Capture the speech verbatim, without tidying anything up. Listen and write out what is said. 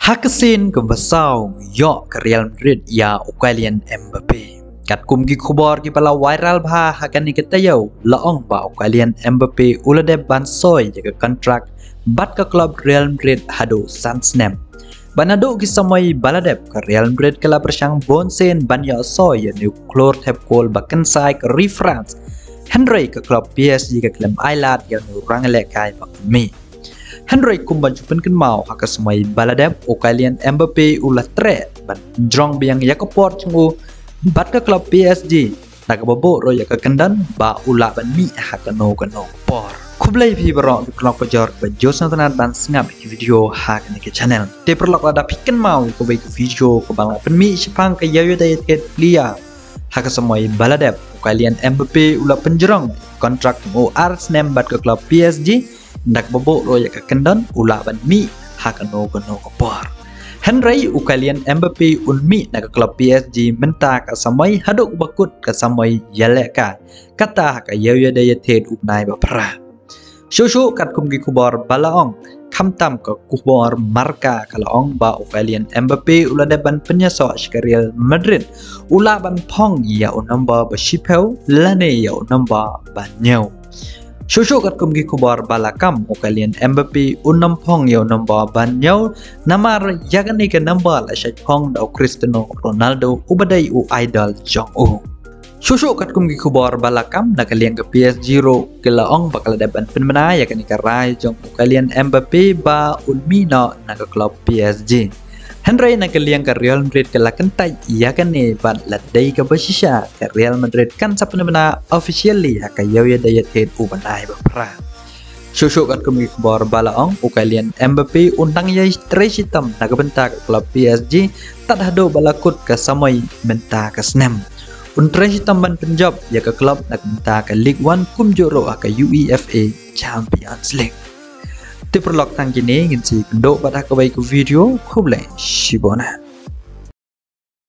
Ha ka sien kaba saw ïoh ka Real Madrid ïa u Kylian Mbappe. Katkum ki khubor kiba la viral bha ha kane ka taïew, la ong ba u Kylian Mbappe u la dep ban soi ïa ka kontrak bad ka klub Real Madrid haduh san snem. Bad naduh ki samoi ba la dep, ka Real Madrid ka la pyrshang bun sien ban ïoh soi ïa une u khlur thep kol ba kynsai ka ri France. Hynrei ka klub P S G ka khlem ai lad ïa une u rangïalehkai ba un mih. Hynrei kumba ju pynkynmaw, ha ka samoi ba la dep, u Kylian Mbappe u la treh ban jrong biang ïa ka por jong u bad ka klub P S G, na kaba buh ruh ïa ka kyndon ba u lah ban mih ha kano kano ka por. Khublei phi baroh ki paralok bajor ba ju sngewtynnat ban sngap ïa ki video ha kane ka channel. Te paralok, lada phi kynmaw ïa kawei ka video kaba nga pynmih shaphang ka ïew ïada ïathied player, ha ka samoi ba la dep, u Kylian Mbappe u la pynjrong kontrak jong u ar snem bad ka klub P S G, na kaba buh ruh ïa ka kyndon u lah ban mih ha kano kano ka por. Hynrei u Kylian Mbappe un mih na ka klub P S G mynta ka samoi haduh ba kut ka samoi ïalehkai, kata ha ka ïew ïada ïathied u bnai ba phra. Shuh shuh katkum ki khubor ba la ong, khamtam ka khubor Marca ka la ong ba u Kylian Mbappe u la dep ban pynïasoh sha ka Real Madrid, u lah ban phong ïa u nombar ba shiphew lane ïa u nombar ba hynñiew. Shuh shuh katkum ki khubor ba la kam, u Kylian Mbappe un ym phong ïa u nombar ba hynñiew, namar ïa kane ka nombar la shait phong da u Cristiano Ronaldo uba dei u idol jong u. Shuh shuh katkum ki khubor ba la kam, na ka liang ka P S G ruh ki la ong ba ka la dep ban pynbna ïa kane ka rai jong u Kylian Mbappe ba un mih noh na ka klub P S G. Hynrei na ka liang ka Real Madrid ka la kyntait ïa kane bad la dei kaba shisha ka Real Madrid kan sa pynbna officially ha ka ïew ïada ïathied u bnai ba phra. Shuh shuh katkum ki khubor ba la ong, u Kylian Mbappe un dang ïai trei shitom na ka bynta ka klub P S G tad haduh ba la kut ka samoi mynta ka snem. Un trei shitom ban pynjop ïa ka klub na ka bynta ka Ligue One kumjuh ruh ha ka UEFA Champions League. Te paralok, tang kine ngin sa ïakynduh pat ha kawei ka video. Khublei shibun.